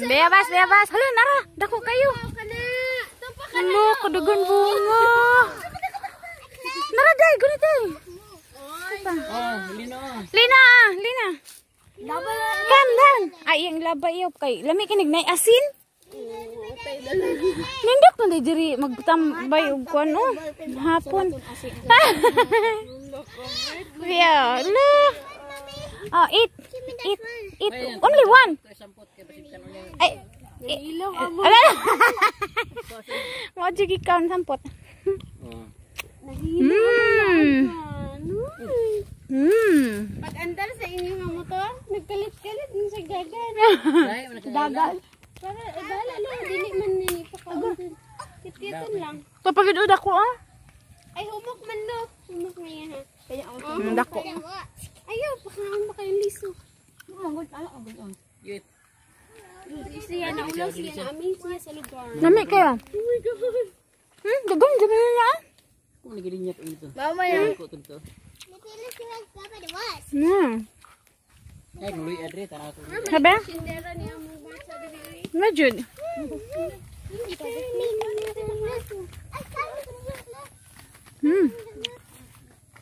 Bayabas, bayabas. Hala, nara. Dako kayo. Hala, kadagan bunga. Nara, day. Ganito eh. Oh, Lina. Lina, Lina. Come, dan. Ay, ang laba iyo kay. Lami kinig na asin. Nindot man day diri magtambay og kuan oh. Hapon. Yeah, la. Oh, eat. Eat. Eat. Only one. Ay. Ala. Mo jud ikaw sampot. Pag-andar sa inyong nga motor, nagkalit-kalit mo sa dagan. Dagan. Para, bahala lang, dili man nini pakauntan. Kit-kitan lang. Kapag ako ah. Ay, humok man no. Humok na yan ha. Kaya ako. Dako. Ayaw, pakaon pa kayong liso. Yut. Siya na ulaw, siya na amin, siya sa lugar. Nami kayo. Oh my God. Dagan jud na. Kung nagilinyat ito. Mama yan. Ko to. Ay, luy adre tanaw ko. Sabi? Sindera niya mo ba sa diri? Medyo.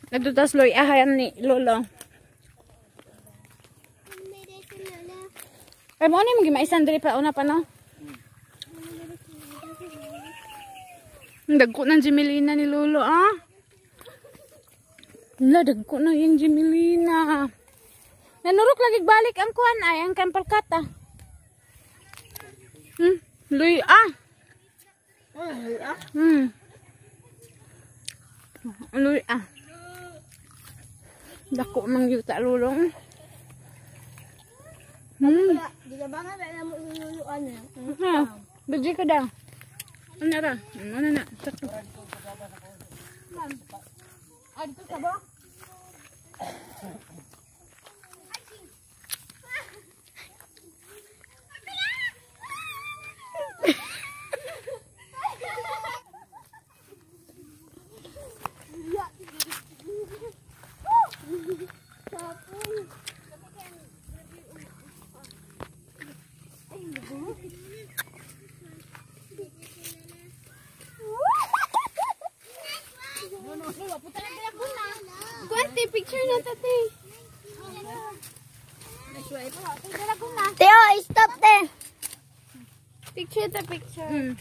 Nagdutas loy ahayan ni Lolo. Ay mo ni maisan diri pa una pa no. Ang dagko ng Jimelina ni Lolo ah. Wala, dagko na yung Jimelina. Nanurok lagi balik ang kuan ay ang kampalkata. Luy ah. Luy ah. Dako mang yuta lulong. Gilabangan na mo luluan na. Ha, bigyan ka daw. Ano ra? Ano na? Sakto. Ah, dito sa ba? Kuwente, picture na tate. Teo, stop te. Picture ta picture.